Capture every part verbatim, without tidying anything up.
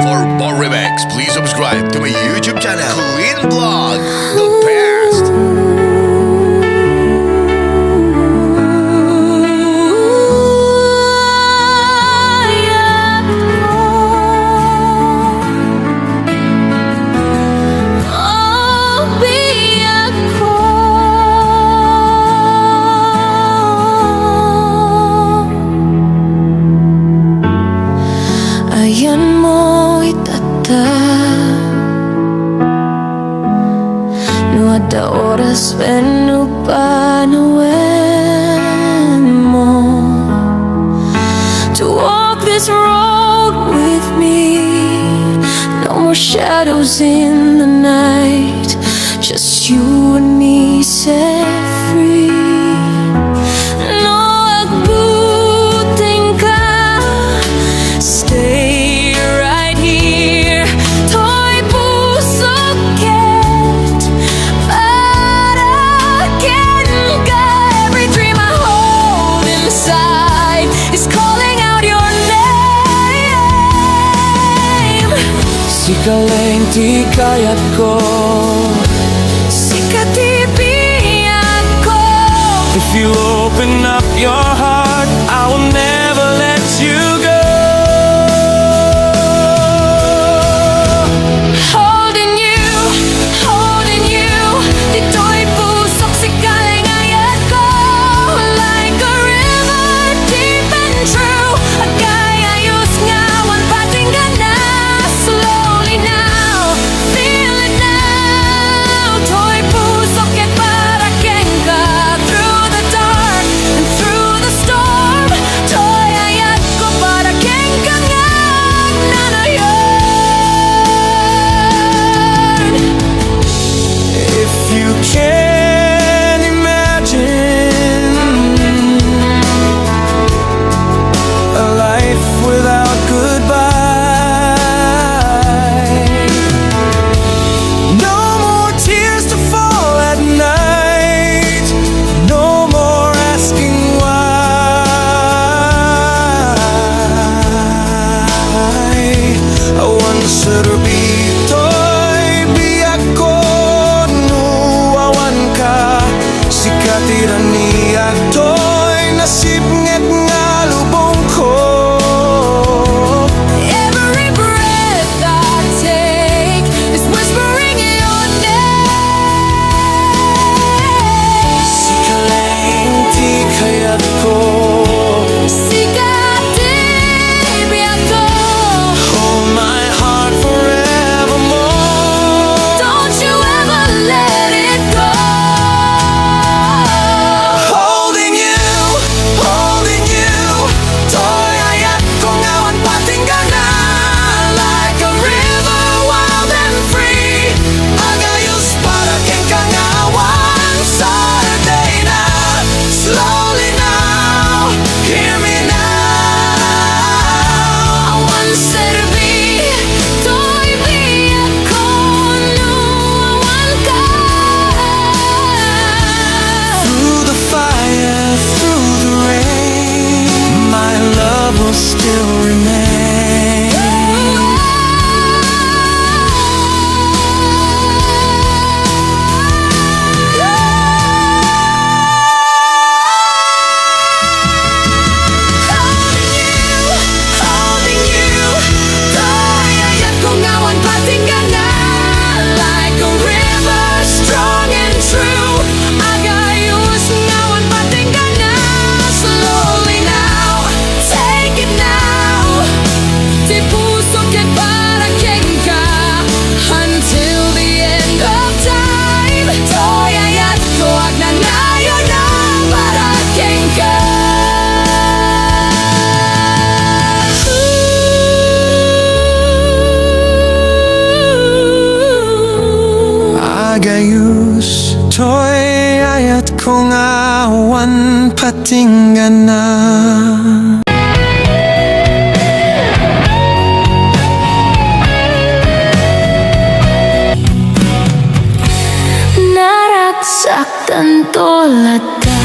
For more remix, please subscribe to my YouTube channel, Clean Vlog, the best. Ayan mo itata. No adda oras wenno panawen mo to walk this road with me. No more shadows in the night. Just you and me set free. No agbuting ka. Stay right here. Toy puso ket para kenka. Every dream I hold inside is calling out your name. Sika laeng ti kayatko. Sika ti biagko. If you open up your heart, I will never let you go. Holding you, holding you. Ditoy pusok, sika laeng ayatko. Like a river, deep and true. Agayayos nga awan patinggana. Slowly now, feel it now. Toy pusok ket para kenka. Through the dark and through the storm. Toy ayatko para kenka nga agnanayon. If you can imagine a life without goodbye, no more tears to fall at night, no more asking why. Awan serbi toy biagko no awanka. Sika ti raniak toy nasipnget nga lubongko. Every breath I take is whispering your name. Sika laeng ti kayatko. Sika ti biagko. Hold my heart forevermore. Don't you ever let it go. Holding you, holding you. Toy ayatko nga awan patinggana. Like a river, wild and free. Agayos para kenka nga awan sardina. Slowly now, hear me now. Awan serbi toy biagko no awanka. Through the fire, through the rain, my love will still remain. Holding you, holding you. Toy ayatko nga awan patinggana. Like a river, strong and true. Agayos nga awan patinggana. Slowly now, take it now. Ti puso ket para kenka. Until the end of time. Toy ayatko, agnanayon a para kenka. Agayos, toy ayatko nga awan patinggana. Naragsak tanto latta.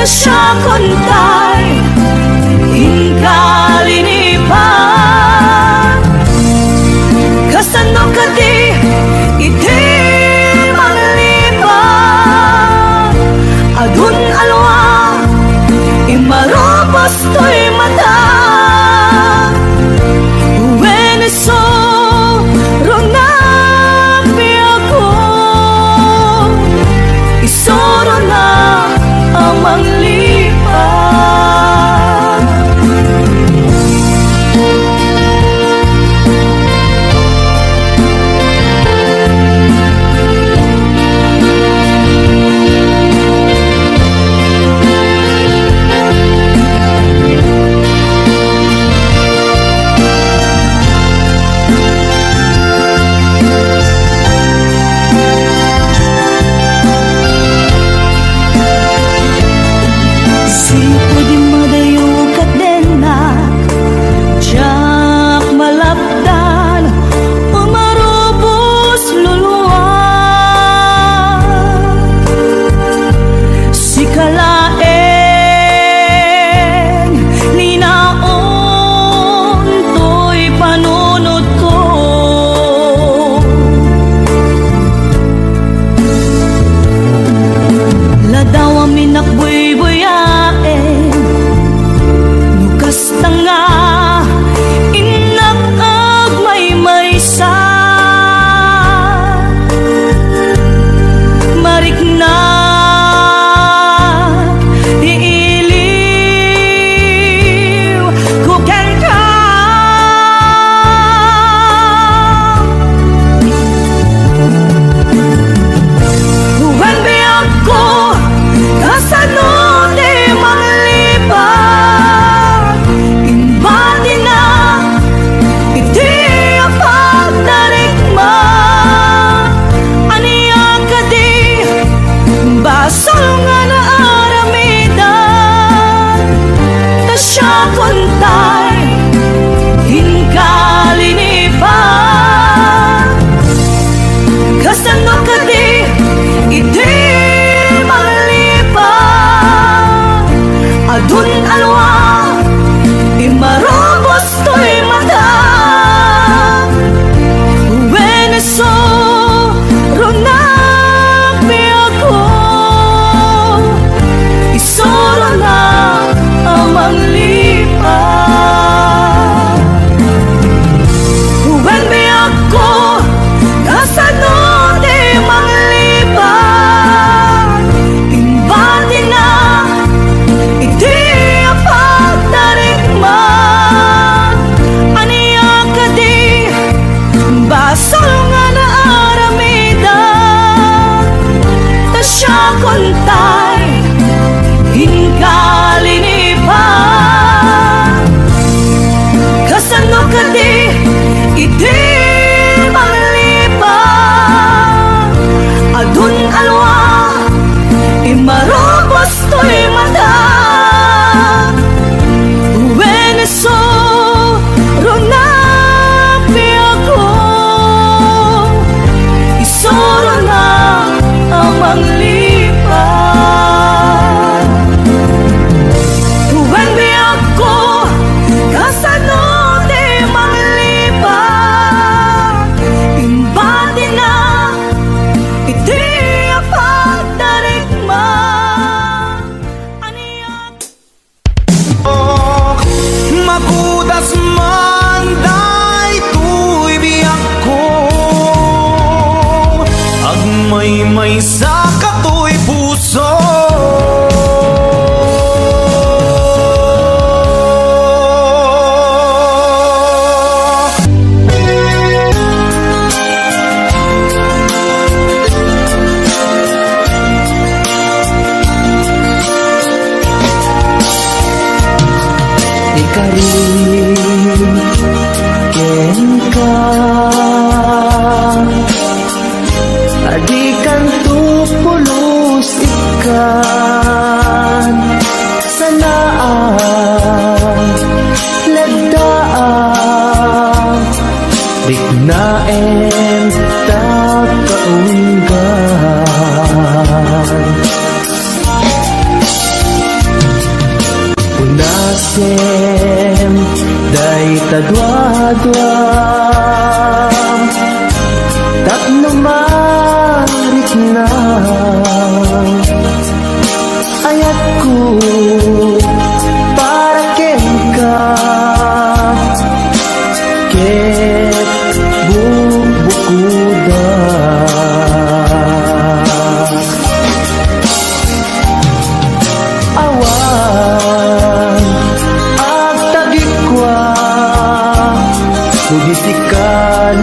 Siakon tay inkalinipan. Kasano kadi iti manglipat? Adun alwa, imarubos toy mata. Wen isu, runa biagko, isurona a manglipat. Sipud madayo ket dennak, diak malapdan, umarubos luluan. Sika laeng ni naon toy panunotko. Ladaw a minakbuybuyaen, no kasta nga innak agmaymaysa. Marikna ti iliw ko kenka. Wen biagko, kasano ti manglipat? Imbatina iti a pagtarikma. Ania kadi basol nga naaramidan? Ta siakon tay inkalinipan. Kasano kadi iti manglipat? Adun alwa, imarubos toy mata. Wen isu, runa biagko, isurona a manglipat. Wen biagko, kasano ti manglipat? Imbatina iti a pagtarikma. Ania kadi basol nga naaramidan? Ta siakon tay inkalinipan. Kasano kadi iti manglipat? Adun alwa, imarubos toy mata. Wen isu, runa biagko, isurona a manglipat. Wen biagko, kasano ti manglipat? Imbatina iti a pagtarikma. Ania Mapudas man daytoy biagko, agmaymaysa katoy puso. Ikarin kenka, a dikanto pulos ikkan. Sanaak, lagdaak, riknaen ta kaunggan. Duadua tapno marikna ayatko para kenka, ket bukbukodak. Awan agtagikua, no di sika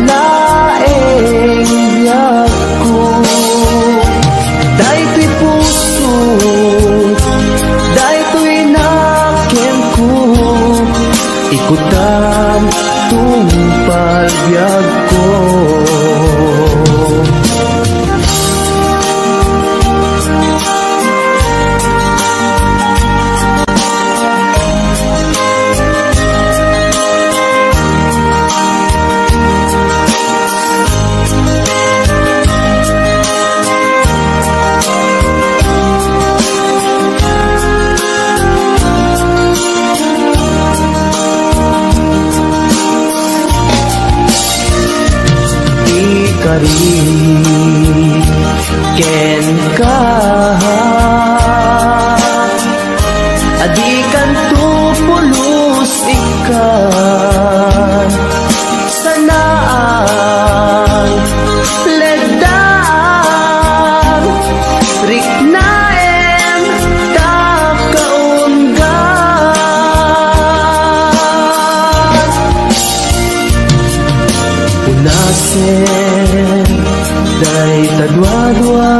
laeng biagko. Daytoy puso, daytoy nakenko, ikutam tungpal biagko. Ikari kenka, a dikanto pulos ikkan. Saan a leddang riknaem ta kaunggan. Punasen dayta duadua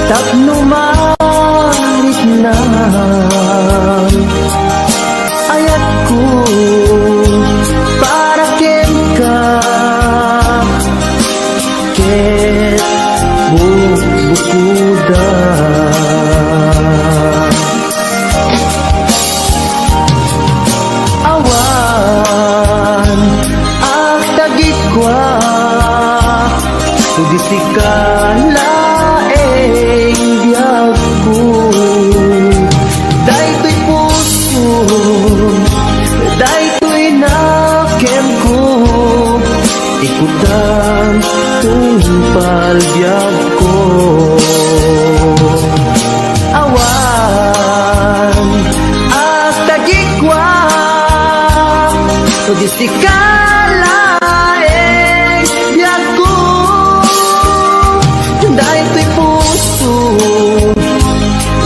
tapno mariknam ayatko para kenka, ket bukbukodak. Awan agtagikua, no di sika laeng biagko. Daytoy puso, daytoy nakenko, ikutam tungpal biagko. Awan agtagikua, no di sika laeng biagko. Daytoy puso,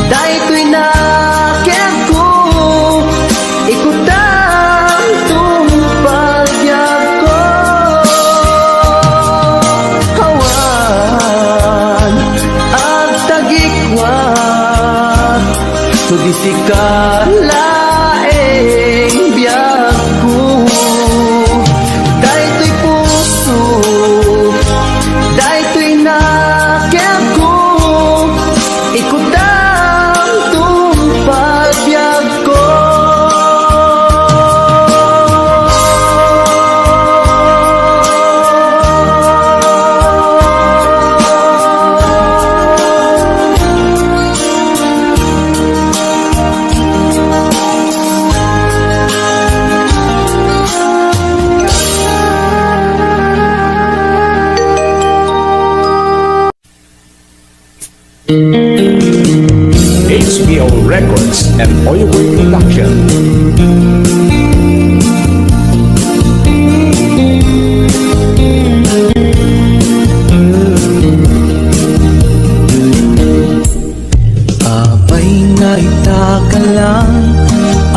daytoy nakenko, ikutam tungpal biagko. Awan agtagikua, no di sika laeng biagko. Daytoy puso, daytoy nakenko, ikutam tungpal biagko. H P O Records and Oiway Production. Apay nga ita ka lang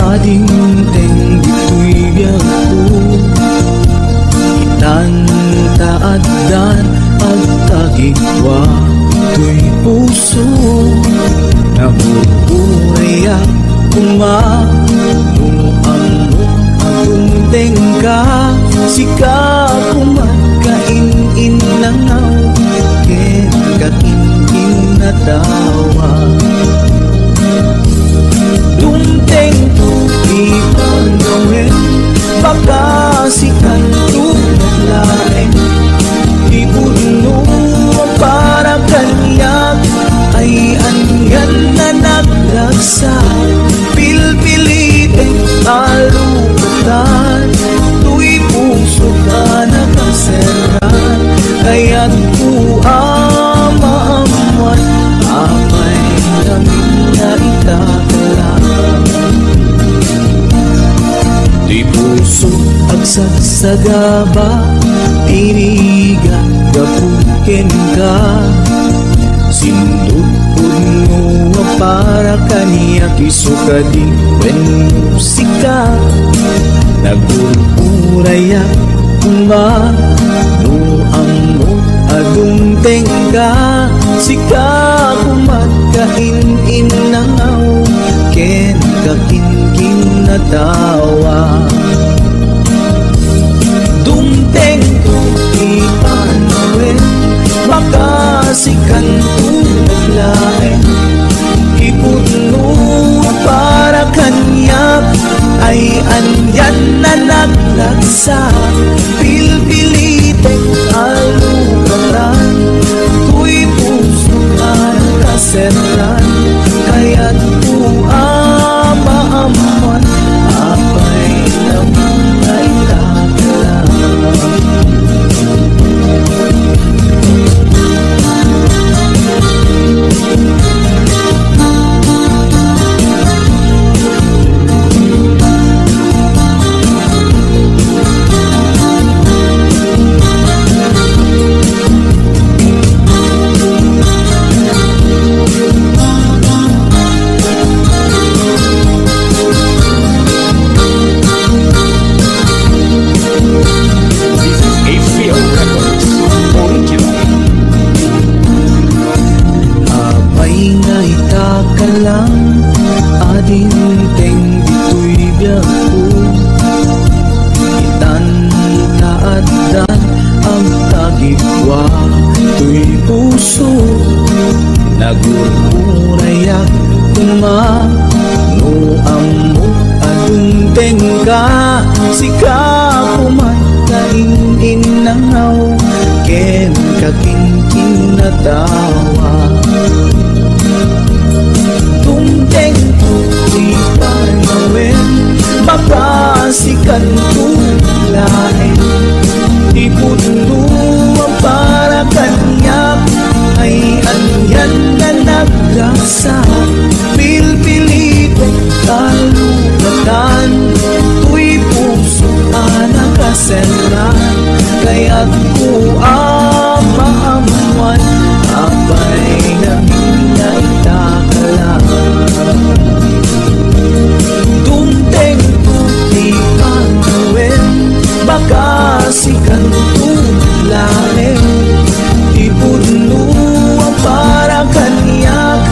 a dimteng ditoy biagko. Itan ta addan agtagikua toy puso. Nabuburay a koma no ammok a dumtengka, sika koma kain-innangaw ken kain-innatawa. Dumtengto ti pagawem, baka sikanto met laeng ti pudno para kaniak, ay anian a nagragsak. Pilpilitek a Sagsagaba ti rigat gapu kenka. Sindutpudno a para kaniak, isu kadi wenno sika. Nagurgurayak koma no ammok a dumtengka. Sika koma ti in-innaw ken kakinkinatawa. Dumtengto ti panawen, makasikanto met laeng. Ti pudno a para kaniak ay anian a naglagsak. Pilpilitek a lugatan, toy puso a nakaserran. Kayatko a maammuan, apay, nga itakla. This is H P O Records Original. Apay nga itakla a dimteng ditoy biagko. Itan ta addan agtagipwa toy puso. Nagurgurayak koma no ammok a dumtengka. Sika koma ti in-innaw ken kakinkinatawa. Dumtengto ti panawen, makasikanto laeng. Ti pudno a para kaniak ay anian a naglagsak. Pilpilitek a lugatan, toy puso a nakaserran. Kayatko a maammuan, apay, ngamin nga itakla. Dumtengto ti panawen, makasikanto laeng. Ti pudno a para kaniak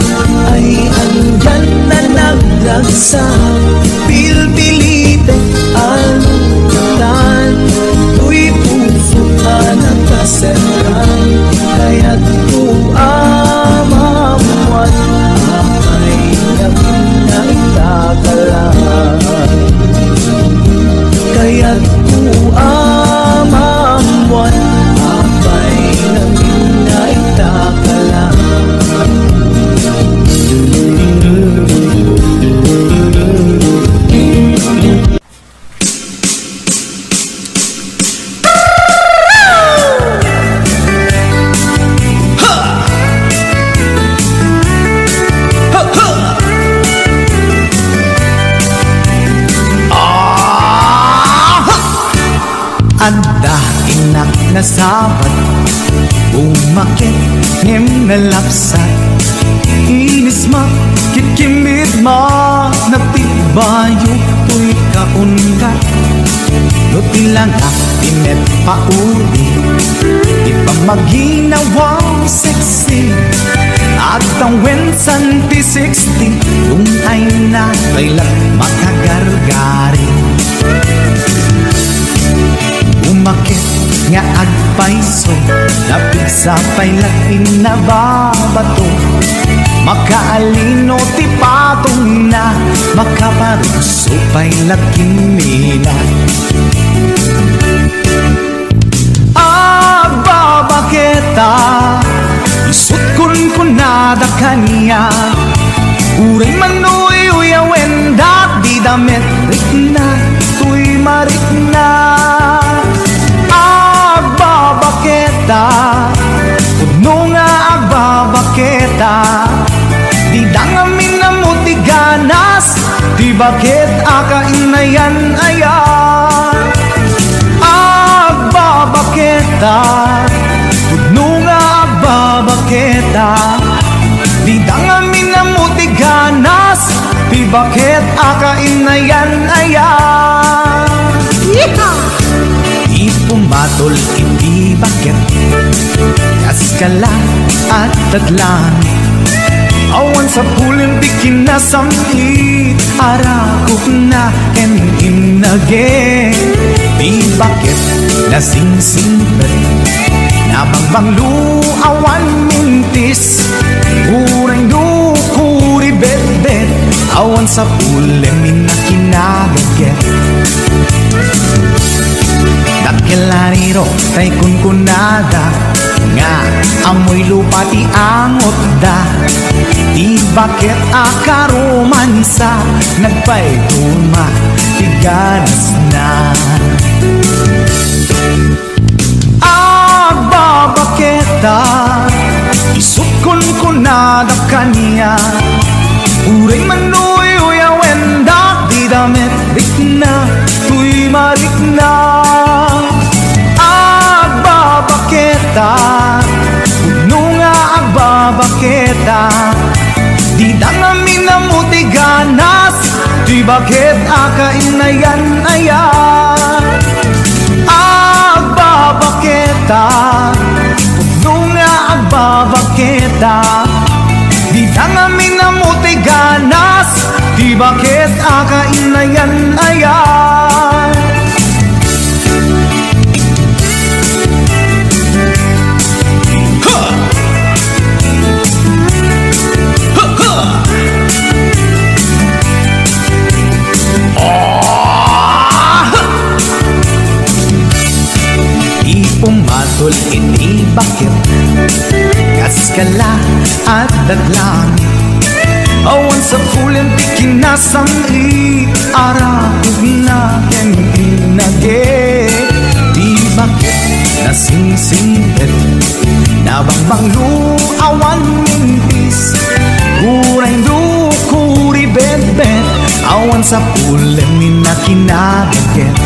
ay anian a naglagsak. Pilpilitek a lugatan, toy puso a nakaserran. Kayatko a maammuan, apay, ngamin nga itakla. Kayatko a maammuan, apay, ngamin nga itakla. Adda innak nasabat, bumakit ngem nalapsat. Inismak, kitkimmitmak, nagtibayo toy kaunkat. No ti langak ti met pauli, ti pamaginawa sexy. Agtawen san ti sixty, ung-ayna pay la makagargari. Umakit nga agpayso, napigsa pay la ti nababato. Makaalino ti patongna, makaparugso pay la kimmina. Agbabaketa, isut' kunkunada kaniak. Uray man uyawen da, dida met rikna toy marikna. Agbabaketa, pudno nga agbabaketa, dida ngamin ammo ti ganas ti baket a kainayan-ayan. Ta, pudno nga agbabaketa, dida ngamin ammo ti ganas, ti baket a kainayan aya. Yeehaw! Ti pumatol iti baket, kas kala, adda langit. Awan sapulem ti kinasam-it, arakokna ken innage. Ti baket nasingsingpet, nabangbanglo, awan mintis. Uray no kuribetbet, awan sapulem inna kinagaget. Dakkel a riro tay kunkunada, nga ammoy lupa ti angotda. Ti baket a karomansa, nagpaiduma ti ganasna. Agbabaketa, isut' kunkunada kaniak, uray man uyuyawenda, dida met rikna toy marikna. Agbabaketa, pudno nga agbabaketa, dida ngamin ammo ti ganas, ti baket a kainayan aya. Agbabaketa, pudno nga agbabaketa, dida ngamin ammo ti ganas, ti baket a kainayan aya. Ha! Ha, ha! Ah! Ti pumatol iti baket, kas kala, adda langit. Awan sapulem ti kinasam-it, arakokna ken innage. Ti baket nasingsingpet, nabangbanglo, awan mintis. Uray no kuribetbet, awan sapulem inna kinagaget.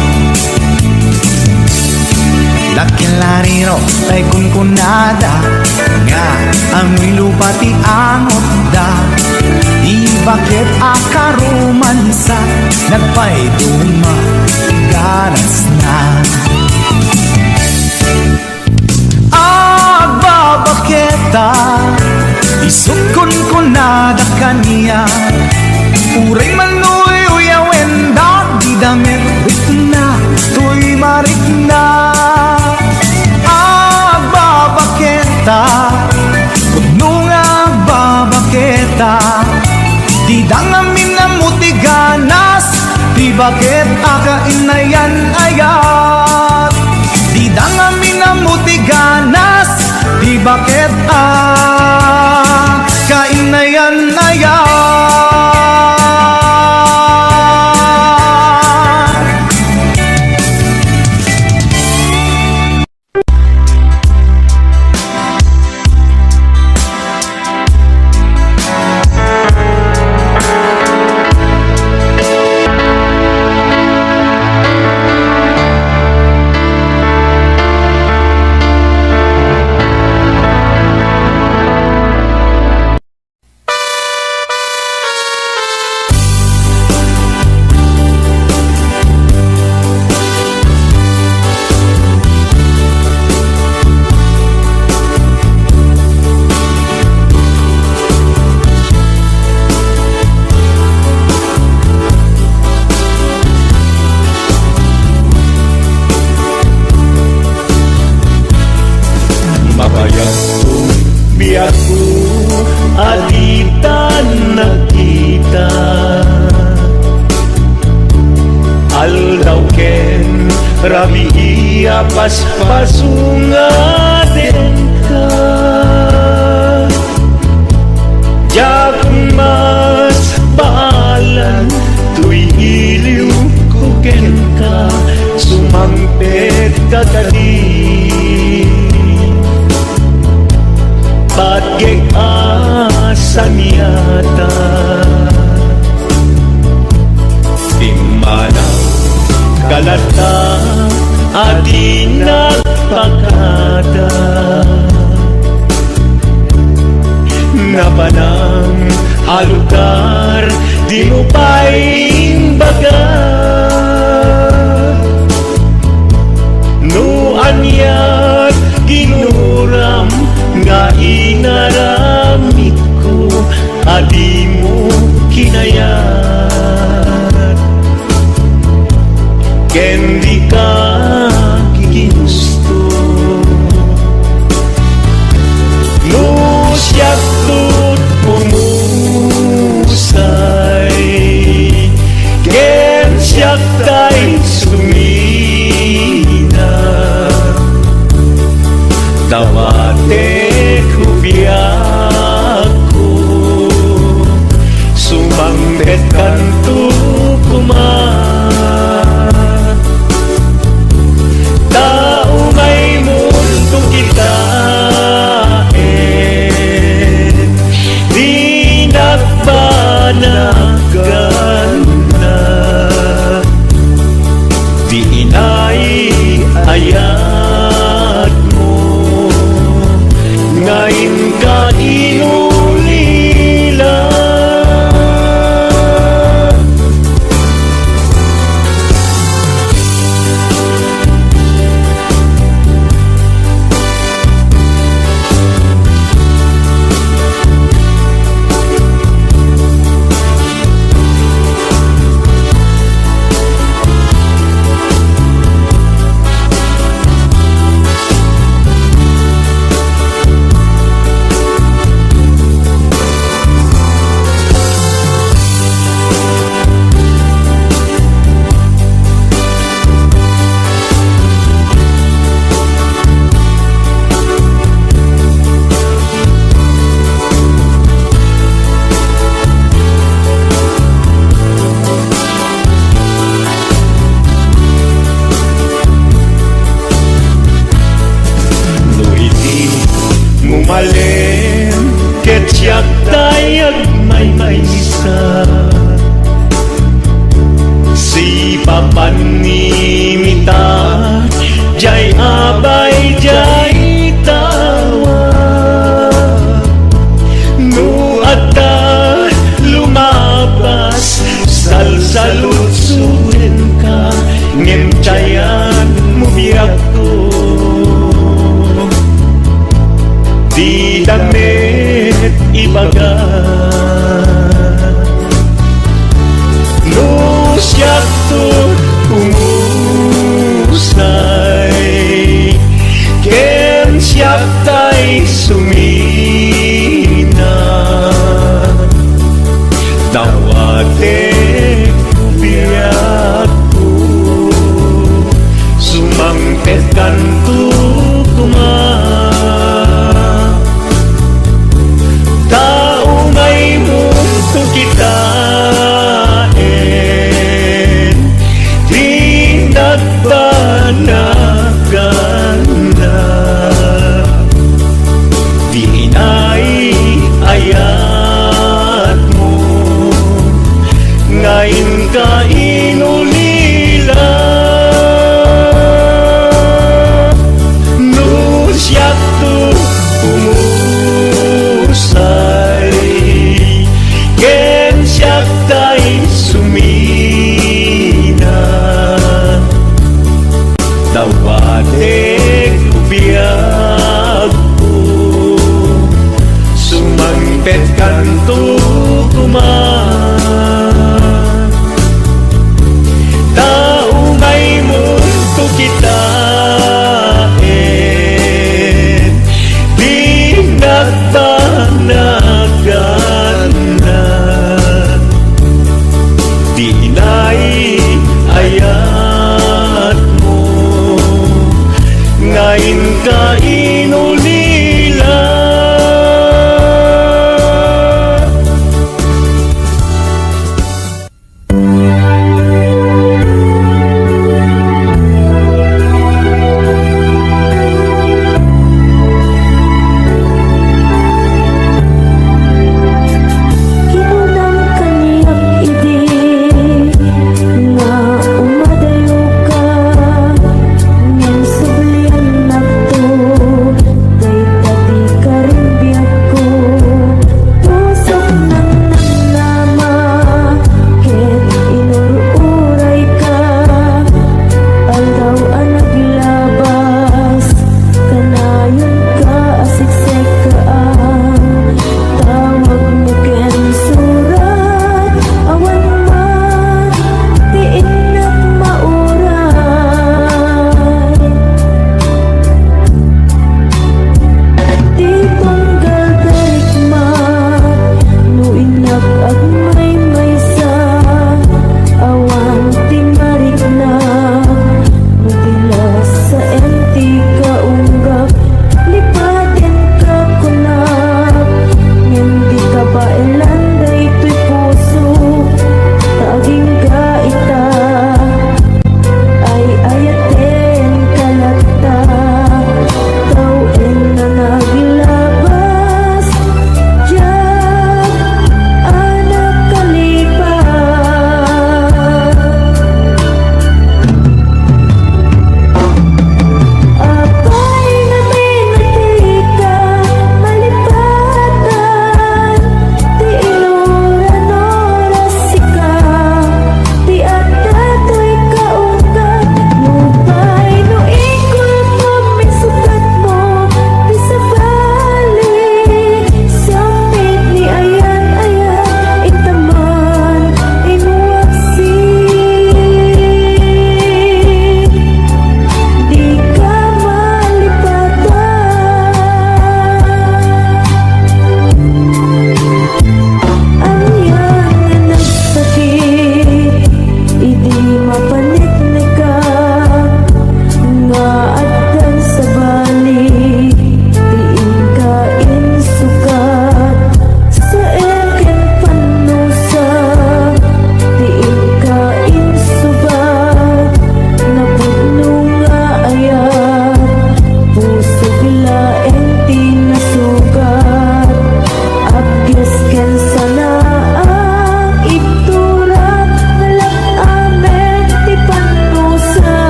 Dakkel a riro tay kunkunada, nga ammoy lupa ti angotda. Ti baket a karomansa, nagpaiduma ti ganasna. Agbabaketa, isut' kunkunada kaniak, uray man uyuyawenda, dida met rikna toy marikna. Agbabaketa, pudno nga agbabaketa, dida ngamin ammo ti ganas, ti baket a kainayan aya. Dida ngamin ammo ti ganas, ti baket a kainayan aya. Mabayag ti biagko a ditan nagkita. Aldaw ken rabii a paspaso nga denka. Diak masbaalan toy iliwko kenka, sumangpetka kadi. Patgek a saniata. Timmanaw ka latta a dinak pakada. Napanan a lugar, dimo pay imbaga. No aniat ginuram nga inaramidko a dimo kinayat, ken dika ginusto. No siak ti umusay, ken siak tay sumina, dawatek ti biagko, sumangpetkanto koma. Ta umaymonto kitaen, dinak banagana. Di inay ayatmo nga inka inulila. No idi mo malem ket siak tay agmaymaysa, sipapannim ita jay abay jay tawa. No adda lumabas, salsaludsodenka, ngem jay ayanmo biagko, dida met ibaga. No siak ti umusay, ken siak tay sumina, dawatek ti biagko, sumangpetkanto koma. Ta umaymonto kitaen, dinak banagana. Di inay ayatmo nga inka inulila. No siak ti umusay, ken siak tay sumina, dawatek ti biagko, sumangpetkanto koma. Ta umaymonto kitaen, dinak banagana. Di inay ayatmo nga inka inulila.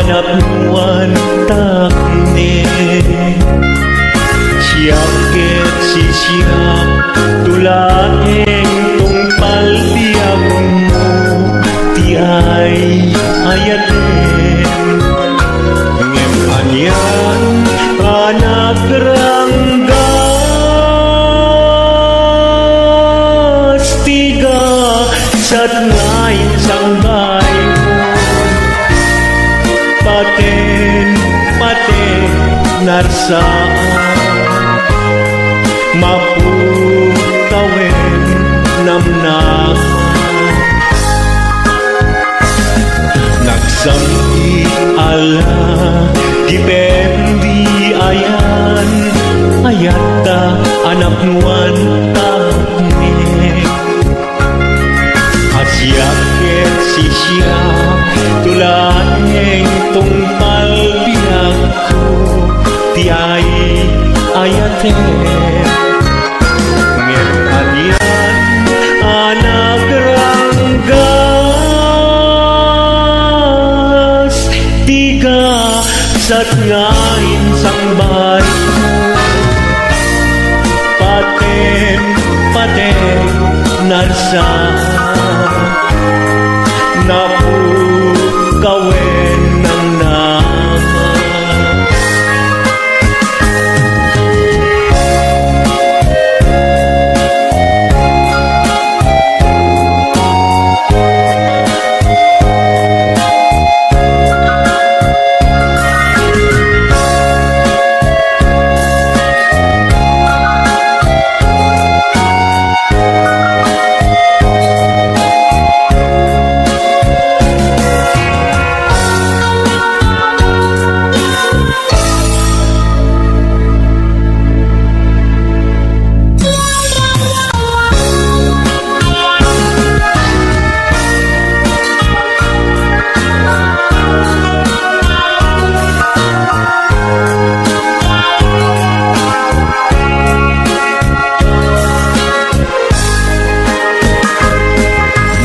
Napnuan takne. Siak ket sisiak, tulaeng tungpal biagmo ti ay-ayaten. Ngem anian a nagranggas ti gasat nga insangbaymo. Paten, paten, narsaak, mapukawen namnama. Nagsam-it a la, gipen di ayan, ayatta a napnuan takne. A siak ket sisiak, tulaeng tungpal biagko ti ay-ayaten. Ngem anian a nagranggas ti gasat nga insangbaymo. Paten, paten, narsaak, napukawen namnama.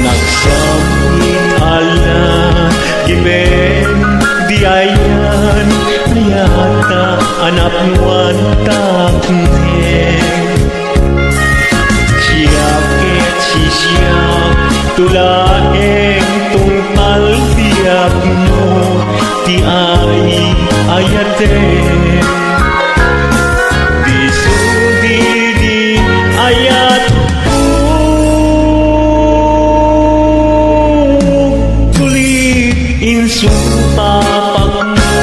Nagsam-it a la, gipen di ayan, ayatta a napnuan takne. Siak ket sisiak, tulaeng tungpal biagmo ti ay-ayaten. Disso di, di ayatko, kulit insupapakmo.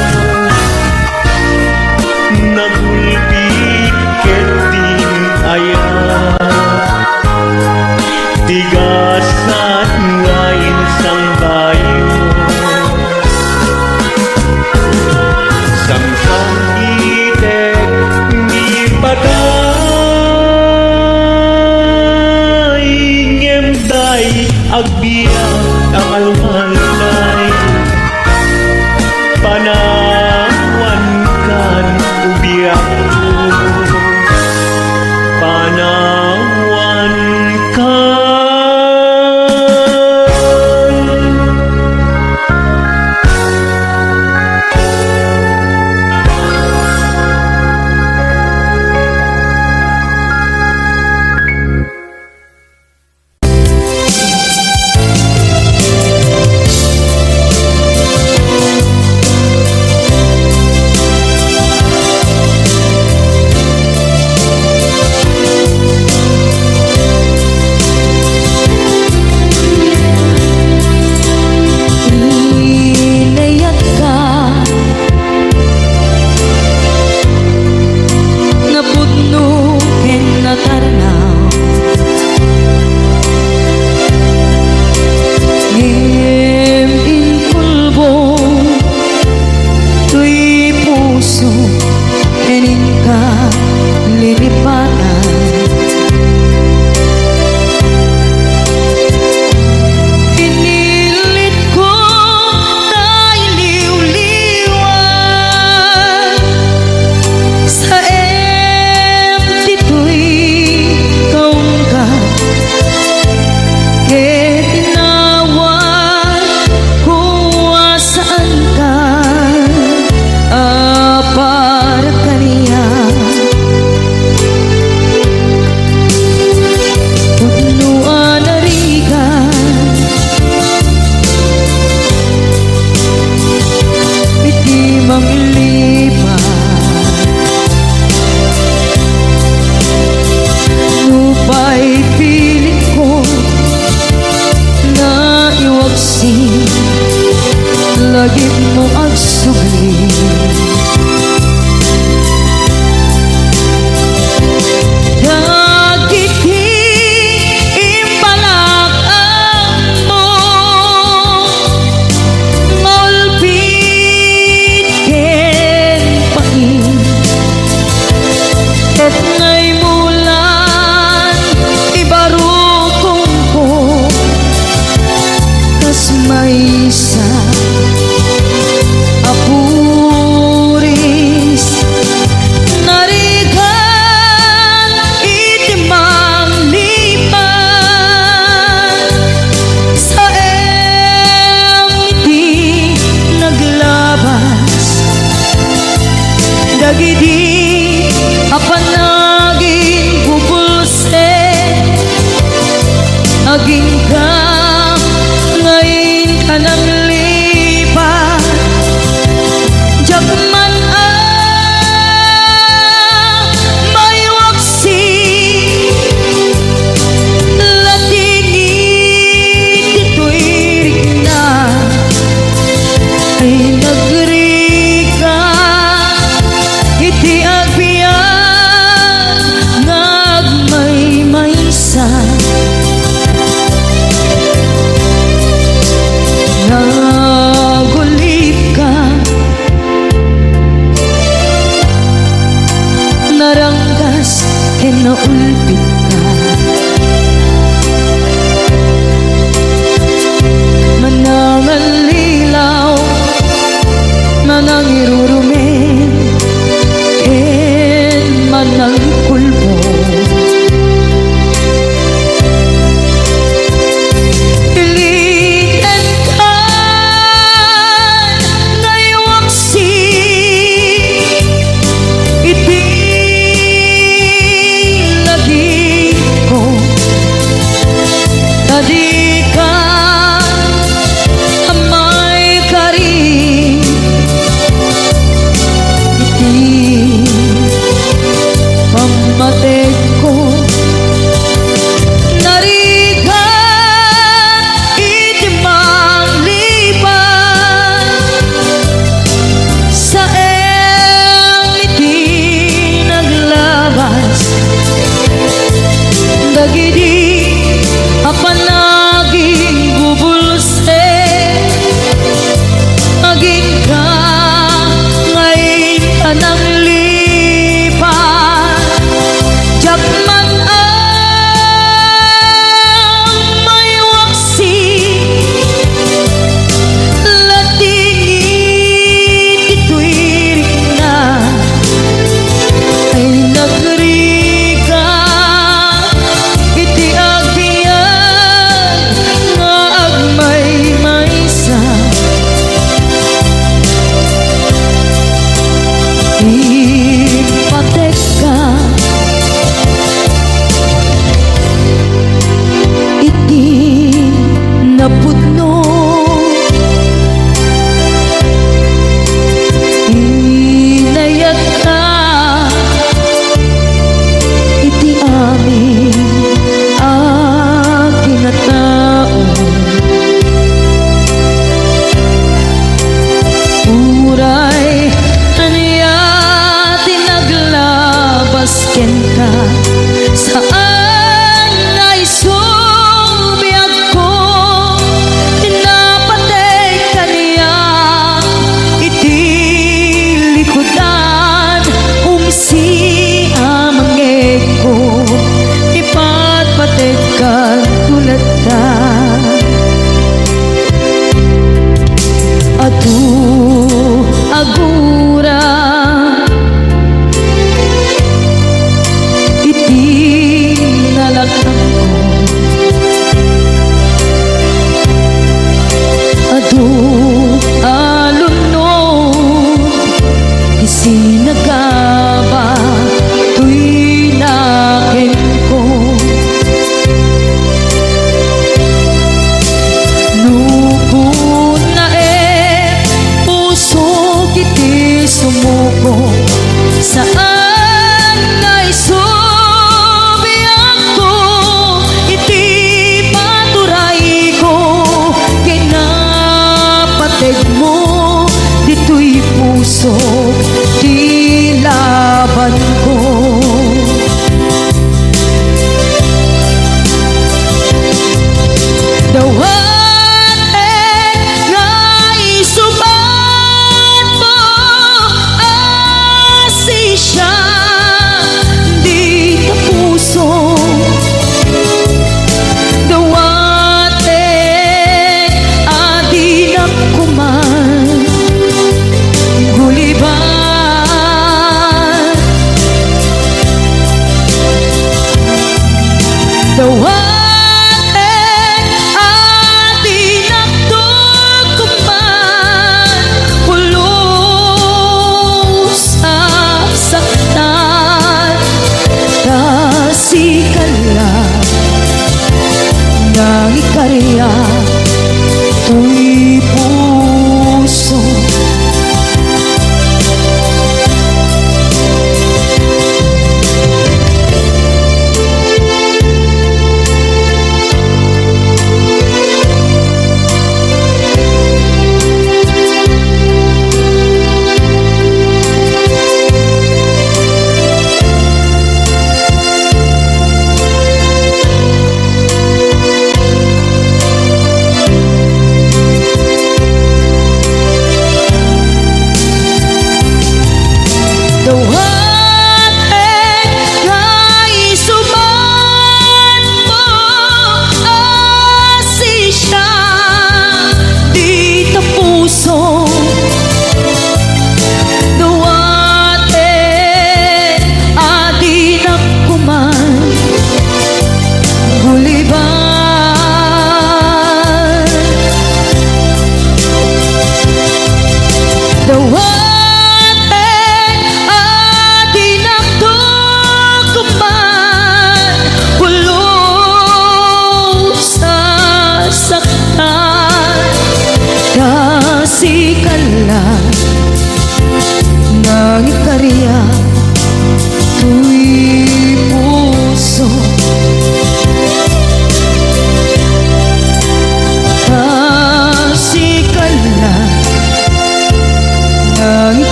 Nagulpi ket din ayat ti gasat nga insangbaymo. Samsam-itek ni patay, ngem daydi agbiag a malmalday.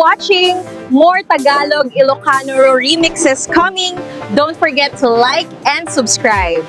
watching. More Tagalog Ilocano remixes coming. Don't forget to like and subscribe.